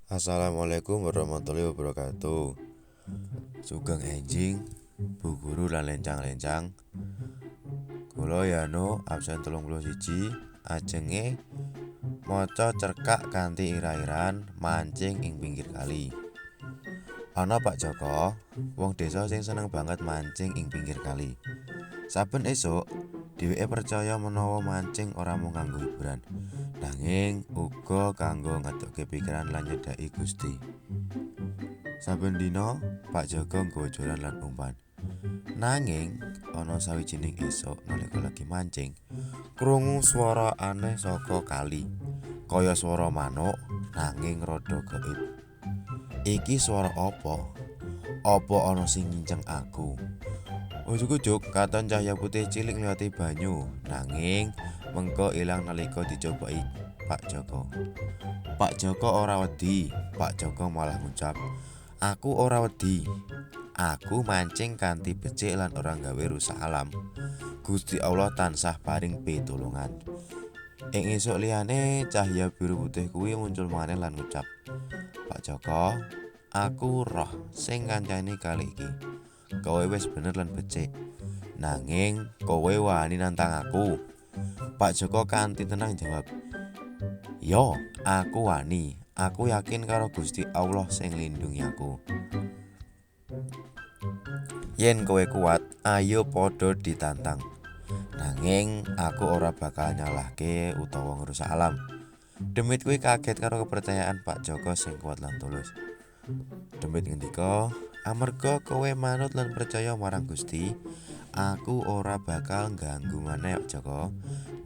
Assalamualaikum warahmatullahi wabarakatuh. Sugeng enjing, Bu Guru lan lencang-lencang. Kula Yano absen 31 ajenge maca cerkak kanthi ira-iran mancing ing pinggir kali. Ana Pak Joko, wong desa sing seneng banget mancing ing pinggir kali. Saben esuk, dheweke percaya menawa mancing ora mung kanggo hiburan, nanging uga kanggo ngedokke pikiran lan nyedhaki Gusti. Saben dina, Pak Joko nggawa joran lan umpan. Nanging ana sawijining esuk nalika lagi mancing, krungu swara aneh saka kali, kaya swara manuk nanging rada gaib. Iki swara apa? Apa ana sing nginceng aku? Ujug-ujug katon cahya putih cilik ngliwati banyu, nanging mengko ilang nalika dicobai Pak Joko. Pak Joko ora wedi, Pak Joko malah ngucap, "Aku ora wedi. Aku mancing kanthi becik lan ora nggawe rusak alam. Gusti Allah tansah paring pitulungan." Ing esuk liyane cahya biru putih kuwi muncul maneh lan ngucap, "Pak Joko, aku roh sing ngancani kali iki. Kowe wis bener lan becik. Nanging kowe wani nantang aku." Pak Joko kanthi tenang jawab, "Yo, aku wani. Aku yakin karo Gusti Allah sing nglindhungi aku. Yen kowe kuat, ayo padha ditantang. Nanging aku ora bakal nyalahke utawa ngrusak alam." Demit kuwi kaget karo kepercayaan Pak Joko sing kuat lan tulus. Demit ngendika, "Amarga kowe manut lan percaya marang Gusti, aku ora bakal ngganggu maneh, Pak Joko.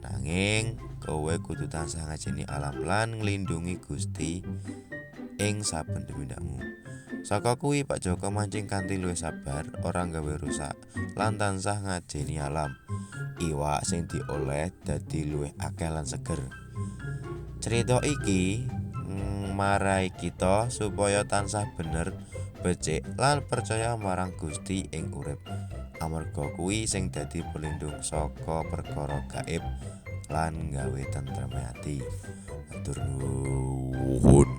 Nanging kowe kudu tansah ngajeni alam lan nglindhungi Gusti ing saben tumindakmu." Saka kuwi Pak Joko mancing kanthi luwih sabar, ora nggawe rusak lan tansah ngajeni alam. Iwak sing dioleh dadi luwih akeh lan seger. Crita iki marai kita supaya tansah bener, becik lan percaya marang Gusti ing urip. Amarga kuwi sing dadi pelindung saka perkara gaib lan nggawe tentreme ati. Matur nuwun.